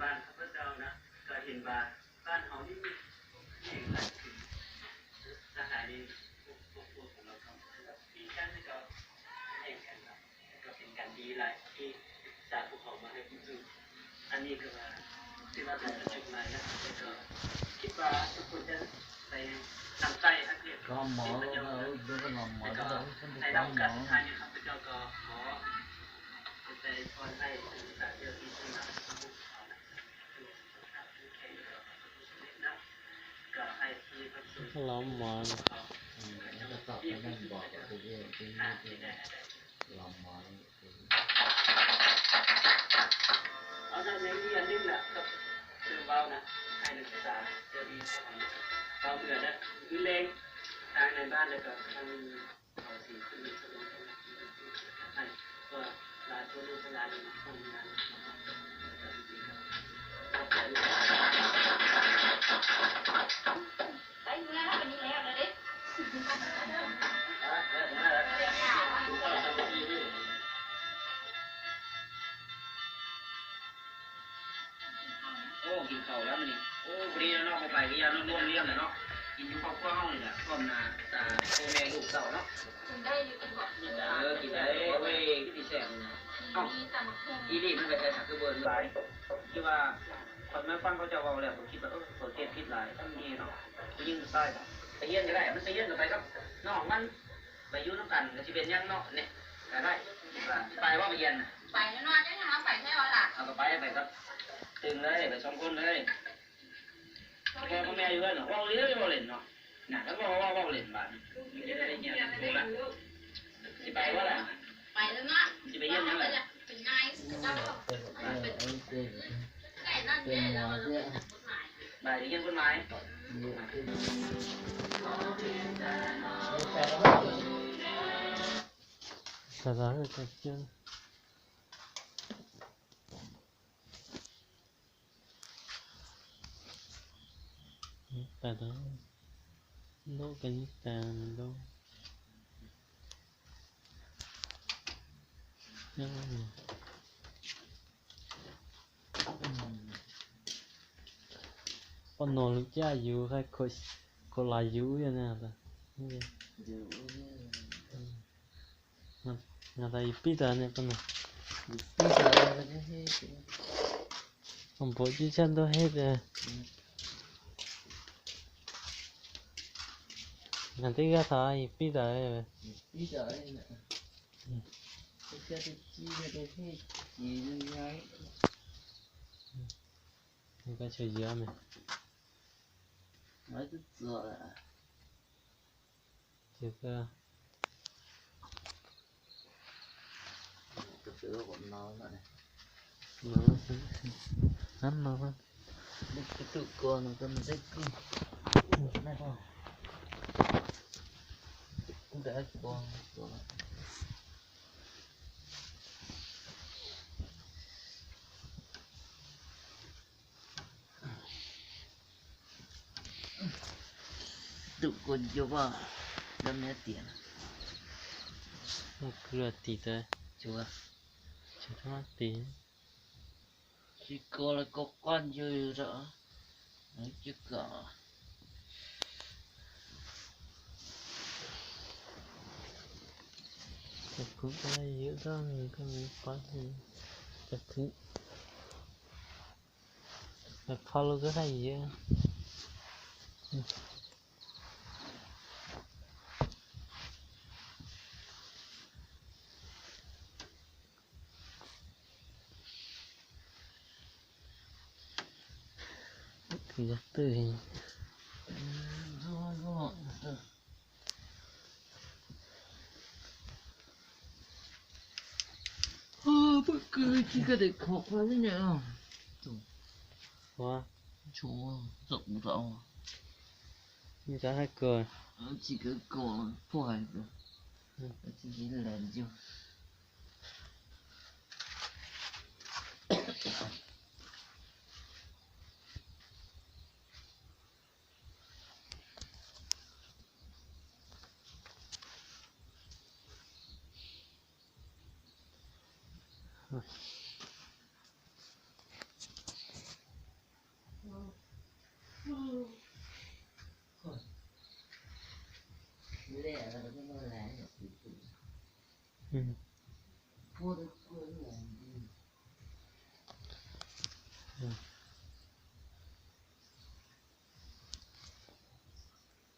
ບ້ານຂ້າພະເຈົ້ານະ ກໍເຫັນວ່າບ້ານເຮົານີ້ມີແຫ່ງຫຼາຍຂຶ້ນ ສະຫາຍນີ້ ພວກ ພວກ ພວກຂອງເຮົາກໍມີການທີ່ຈະແບ່ງກັນນະ ກໍເປັນການດີຫຼາຍທີ່ສາວພວກເຮົາມາໃຫ້ຄວາມຮູ້. ອັນນີ້ກໍວ່າ ຖືວ່າເປັນຈຸດໝາຍນະ ແລ້ວກໍຄິດວ່າທຸກຄົນຈະໄດ້ນຳໃຊ້ຮັກຮຽນ ເປັນປະໂຫຍດ ແລ້ວກໍໃນລຳດັບສຸດທ້າຍນີ້ ຂ້າພະເຈົ້າກໍຂໍອວຍພອນໃຫ້ສາວເຈົ້າທີ່ເພິ່ນມາ ລຳໝອນ ເອົານະ ຍັງມີອັນໜຶ່ງນະ ກໍຄືເວົ້ານະ ໃຫ້ນັກສຶກສາເຈົ້າທີ່ເວົ້າເມືອນະ ມື້ແລງ ທາງໃນບ້ານ ແລ້ວກໍທາງ ໄດ້ເມືອແລ້ວ ບັດນີ້ແລ້ວແລ້ວເດ້. ໂອ້ ກິນເຂົ້າແລ້ວມື້ນີ້ ໂອ້ ພໍດີແລ້ວເນາະ ບໍ່ໄປກໍຢ້ານນ້ອງລວມລ້ຽງແຫຼະເນາະ ກິນຢູ່ຄອບຄົວເຮົານີ້ແຫຼະ ພ້ອມໜ້າຕາພໍ່ແມ່ລູກເຕົ້າເນາະ. ກິນໄດ້ຢູ່ຕິບໍ? ເອີ ກິນໄດ້ ໂອ້ຍ ຄືຊິແຊບນີ້ນະ. ເອົ້າ ອີ່ຫຼີ ມັນກໍໃສ່ສັກຄືເບີນຫຼາຍ ຄືວ່າຂ້ອຍມາຟັງເຂົາເຈົ້າເວົ້າແລ້ວ ຂ້ອຍຄິດວ່າ ເອີ ຂ້ອຍເຮັດຜິດຫຼາຍ ທຳນີ້ເນາະ ຜູ້ຍິງຜູ້ຊາຍ ໄປຮຽນກໍໄດ້ ມັນໄປຮຽນກໍໄປກັບນ້ອງມັນ ໄປຢູ່ນຳກັນກໍຊິເປັນຫຍັງເນາະ ນີ້ກໍໄດ້ ວ່າໄປບໍ່ໄປຮຽນນະ? ໄປແນ່ນອນ ຈັ່ງຫາໄປແທ້ວ່າລະ ເອົາກໍໄປ ໄປກັບຕຶງເລີຍ ໄປສອງຄົນເລີຍ. ພໍ່ກັບແມ່ຢູ່ເຮືອນເນາະ ເວົ້າເລີຍ ເວົ້າເຫຼັ້ນເນາະ ນະ ຄັນເວົ້າ ເວົ້າ ເວົ້າເຫຼັ້ນບາດນີ້ ຊິໄປບໍ່ລະ? ໄປແລ້ວເນາະ ຊິໄປຮຽນຫຍັງລະ? ເປັນນາຍເຈົ້າ ໄດ້ນັ້ນເດ້ ແລ້ວມັນຮູ້ຈັກກົດໝາຍ ບາດຮຽນກົດໝາຍ Pardon, no, que ni tan, no. Pano lu cha yu khai ko, ko la yu ya na ta. Nga, nga ta yu pi ta ne pano. Yu pi ta ne he. Ambo ji chan do he de. Nga ti ga ta yu pi ta he. Yu pi ta he na. Yu pi ta he ji ne de he. Ji ne ya. Nga ka che ya me. Nga tu zo la. Che ka. Ka che lo ko na na. Na. An na na. Ni ki tu ko na ka me ku. Na ko. Ku da ko ko. ດຸກົນຢູ່ບໍ່ ດຳເນີນຕຽນ ມັນເກືອຕິດເດ້ ຈົວ ຈະທຳມາຕິ ຊິກໍລະກໍກ່ອນຢູ່ເດາະ ມັນຈະກໍ ຈະຄືອະໄລເຍອະ ກໍມີ ກໍມີປາດນີ້ ຈະຄື ແບບພໍລະກໍໄດ້ເຍອະ ຄືຢາກຕື່ນ ເອີ ເພິ່ນຄືຊິກະໄດ້ຂອບໄປນີ້ແຫຼະ ວ່າ ໂຊ ຈັກບໍ່ເອົາ ມີແຕ່ໃຫ້ເກີນ ຊິເກີນກ່ອນ ພວກໃຫ້ເກີນ ຊິກິນແລ່ນຢູ່. ໂອ້ຍ ອືມ ອືມ.